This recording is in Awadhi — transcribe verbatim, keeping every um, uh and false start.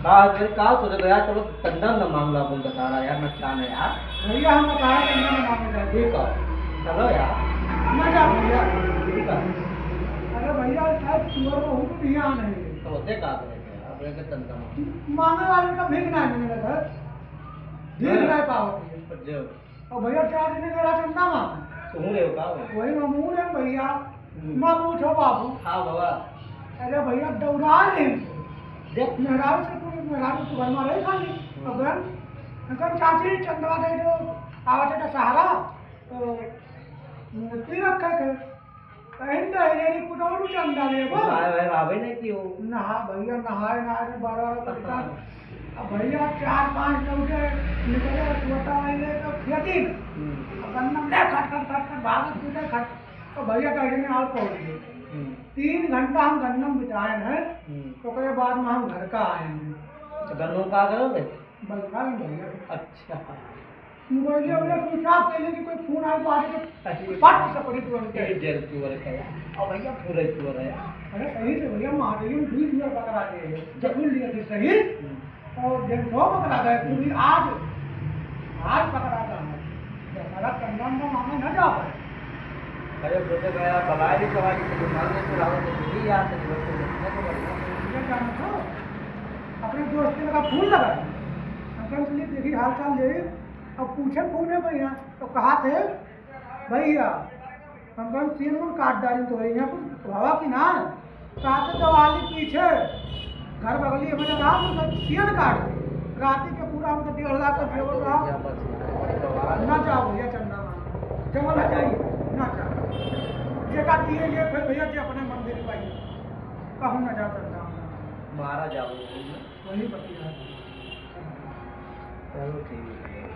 हाँ, फिर का सोचे तो यार, चलो चंदा ना मांग ला, अपन बता रहा यार, ना क्या ना यार। भैया, हम बताए चंदा ना मांगे जाए। ठीक है, चलो यार। ना जा भैया। ठीक है। अरे भैया, शायद चोर बहुत ध्यान है। तो होते का करे यार, अपने के चंदा मांग। मांगे वाले का भीख ना मिले घर। भीख हाँ। ना पावत है। पर जो और भैया, चार दिन मेरा चंदा मांग। तू रे का हो? वही मामू रे भैया। हम्म। ना पूछो बाबू। हाँ बाबा। अरे भैया, दौड़ा ले। देख। मेहरारू से पूछे, मेहरारू तो घर में रहे खाली। हम्म। अब हम, हम चाची चंदवा दे दो, आवते का सहारा, तो पी रखे थे। कहीं तो हेरी पुटौरू चंदा लेबो। नहाए वहाए रहबे नहीं कियो। नहा भैया, नहाए ना रे, बड़ा बड़ा परेशान। अब भैया चार पाँच लौटे निकले, छोटा वाले तो खेती में। हम्म। अब गन्ना ले खट खट खट खट भागत पीटे खट, तो भैया कह देने और पहुंच गए। हम्म। तीन घंटा हम गन्ना में बिताए हैं, हम्म। तो ओकरे बाद में हम घर का आए हैं। तो गन्नों का करोगे? बस खा लेंगे भैया। अच्छा। मोबाइल वाला स्विच ऑफ कर ले कि कोई फोन आए तो आगे तो अच्छा। पट से पड़ी तुरंत। ये जेल चोर है। और भैया पूरे चोर है। अरे सही से भैया, महादेव ने बीस हजार पकड़ा दे हैं। जरूर लिया थे सही। हम्म। और जेल सौ पकड़ा गए, तू भी आज, आज पकड़ा गया है। तो सारा कंगन का मामला न जा पाए। अरे सोचे गया, बलाए भी सवाल, तो मांगे तो रावत तो यही याद है, तो देखने को बढ़िया। ये क्या मतलब? अपने दोस्त के लगा फोन लगा। हम कहें, "चलिए, देखी हाल चाल ले।" अब पूछे फोन है भैया, तो कहा थे, "भैया, हम कहें, सीन में काट डाली तो है, यहाँ कुछ हवा की ना है?" कहा थे, "दवाली पीछे, घर बगली में लगा, तो सब सीन काट दे।" राती के पूरा हमको डेढ़ लाख का जेवर रहा। ना जाओ भैया, चंदा मांगो। जंगल में जाइए, ना जाओ। जेका दिए ये फिर भैया जी अपने मंदिर में ही। कहूँ ना जाओ चंदा मांगो। मारा जाओ। वही बतिया है। चलो ठीक है।